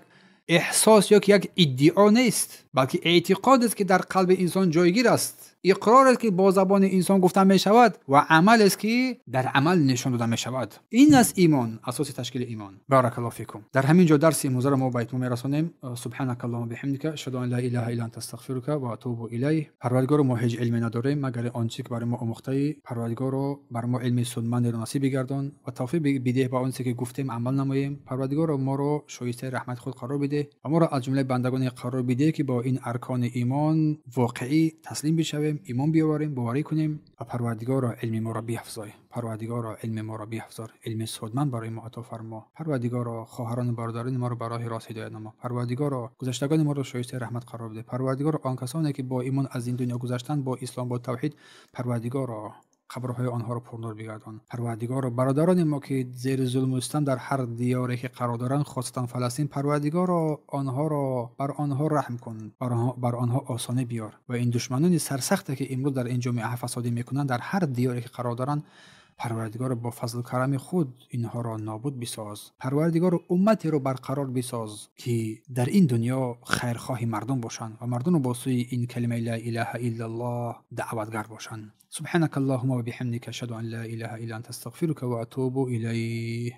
эҳсос ё ки як иддао нест, балки эътиқод аст, ки дар қалби инсон ҷойгир аст, иқрор аст, ки бо забони инсон гуфта мешавад ва амал аст, ки дар амал нишон дода мешавад. Ин аст имон, асоси ташкили имон. Баракаллоҳу фикум. Дар ҳамин ҷо дарси имрӯзаро мо ба итмом мерасонем. Субҳанакаллоҳумма биҳамдика, ашҳаду ан ла илаҳа илла анта, астағфирука ва атубу илайҳ. Парвардигоро, мо ҳеҷ илме надорем, магар он чизе ки барои мо омӯхтаӣ. Парвардигоро, бар мо илми судмандеро насиб бигардон ва тавфиқ бидеҳ ба он чизе ки гуфтем амал намоем. Парвардигоро, моро шоистаи раҳмати худ қарор бидеҳ ва моро аз ҷумлаи бандагоне қарор бидеҳ, ки бо ин аркони имон воқеӣ таслим бишавем, имон биёварем, боварӣ кунем ва Парвардигоро, илми моро биафзой. Парвардигоро, илми моро биафзор, илми судманд барои мо ато фармо. Парвардигоро, хоҳарону бародарони моро ба роҳи рост ҳидоят намо. Парвардигоро, гузаштагони моро шоистаи раҳмат қарор бидеҳ. Парвардигоро, он касоне ки бо имон аз ин дунё гузаштанд, бо ислом, бо тавҳид, Парвардигоро, қабрҳои онҳоро пурнур бигардон. Парвардигоро, бародарони мо ки зери зулму систам дар ҳар диёре ки қарор доранд, хосатан Фаластин, Парвардигоро, онҳоро, бар онҳо раҳм кун, бар онҳо осонӣ биёр ва ин душманони сарсахте ки имрӯз дар ин ҷомеа фасодӣ мекунанд, дар ҳар диёре ки қарор доранд, Парвардигоро, бо фазлу карами худ инҳоро нобуд бисоз. Парвардигоро, умматеро барқарор бисоз, ки дар ин дунё хайрхоҳи мардум бошанд ва мардумро бо сӯи ин калимаи ла илаҳа иллаллоҳ даъватгар бошанд. Субҳанакаллоҳумма ва биҳамдика, ашҳаду ан ла илаҳа илла анта, астағфирука ва атубу илайҳ.